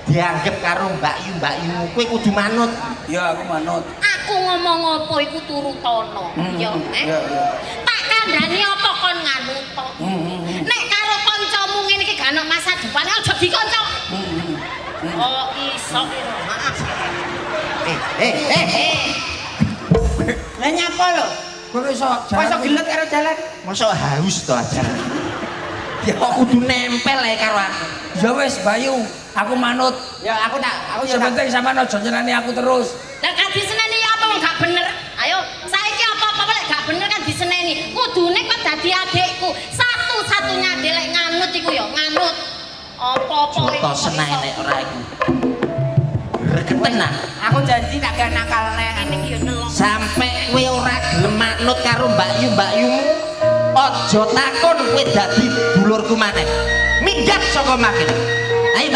Dianggep karo Mbak Yu, Mbak Yu kowe kudu manut. Ya aku manut. Aku ngomong apa iku turutono. Ya, eh. Iya. Tak kandhani apa kon nganut to. Nek karo kancamu ngene iki gak ono masa depan, aja dikonco. Oh, iso. Eh, eh, eh. Eh, Lah nyapa lho? Kowe iso Kok iso gelut karo jalan? Mosok haus to aja. Ya kok kudu nempel ae karo aku. Ya wis Bayu, aku manut. Ya aku tak, aku ya Sing tak. penting sampean aja nyeneni aku terus. Lah gak diseneni apa wong gak bener? Ayo, saiki apa-apa lek gak bener kan diseneni. Kudune kok dadi adikku. Satu-satunya adik lek nganut iku ya nganut. Apa-apa iku Joto seneng nek ora iku. Regetenan. Aku janji tak gak nakal neh. Ini iki ya nelong. Sampai kowe ora gelem manut karo Mbak Yu, Mbak Yumu, aja takon kowe dadi dulurku maneh. Minggat saka omah kene. Ayo, Mbak.